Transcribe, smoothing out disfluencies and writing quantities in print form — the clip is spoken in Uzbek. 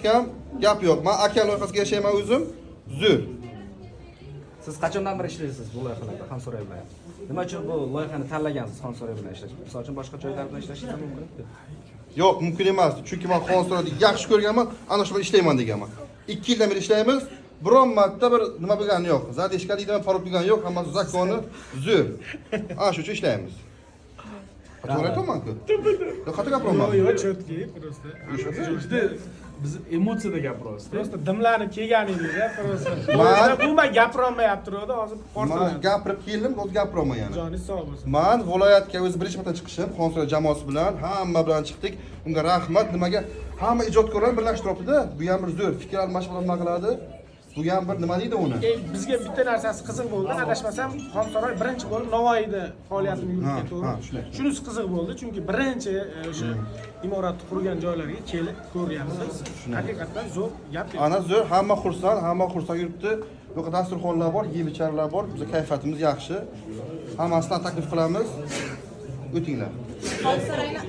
Mahkam, gap yo'q. Man aka loyihasiga yashayman o'zim. Zo'r. Siz qachondan beri ishlaysiz bu loyihalarda Xonsaroy bilan? Nima uchun bu loyihani tanlagansiz, Xonsaroy bilan ishlash? Misol uchun, boshqa joylar bilan ishlashingiz ham mumkin. Yo'q, mumkin emas. Chunki man Xonsaroyni yaxshi ko'rganman, ana shu bilan ishlayman deganman. 2 yildan beri ishlaymiz. Biron marta bir nima bo'lgani yo'q. Задержка deydimi, parol bo'lgani yo'q, hammasi законный, zo'r. Ana shu uchun ishlaymiz. To'g'ri aytyapman-ku. Yo'q, xato gapiryapman. Yo'q, четкий просто. Juda biz emotsiyada gapiryapsiz. Просто dimlanib kelgan edingiz, просто. Umuman gapirolmayapti turadi, hozir Man portladim. gapirib keldim, hozir gapiryapman yana. Joningiz sog' bo'lsin. Man viloyatga o'zi birinchi marta chiqishim, Xonsaroy jamoasi bilan, hamma bilan chiqdik. Unga rahmat. Nimaga? Hamma ijodkorlarni birlashtiryapti-da. Bu ham bir zo'r fikr almashish bilan nima qiladi? Bu ham bir nima deydi uni? Bizga bitta narsasi qiziq bo'ldi. Adashmasam, Xonsaroy birinchi bo'lib Navoiyda faoliyatini yuritgan, to'g'ri? Ha, shunday. Shunisi qiziq bo'ldi, chunki birinchi o'sha imoratni qurgan joylarga kelib ko'ryapmiz. Haqiqatdan zo'r gap. Ana zo'r, hamma xursand, hamma xursand yuribdi. Bu yoqda dasturxonlar bor, yeb icharlar bor. Biz kayfiyatimiz yaxshi. Hammasidan taklif qilamiz. O'tinglar. Xonsaroyni.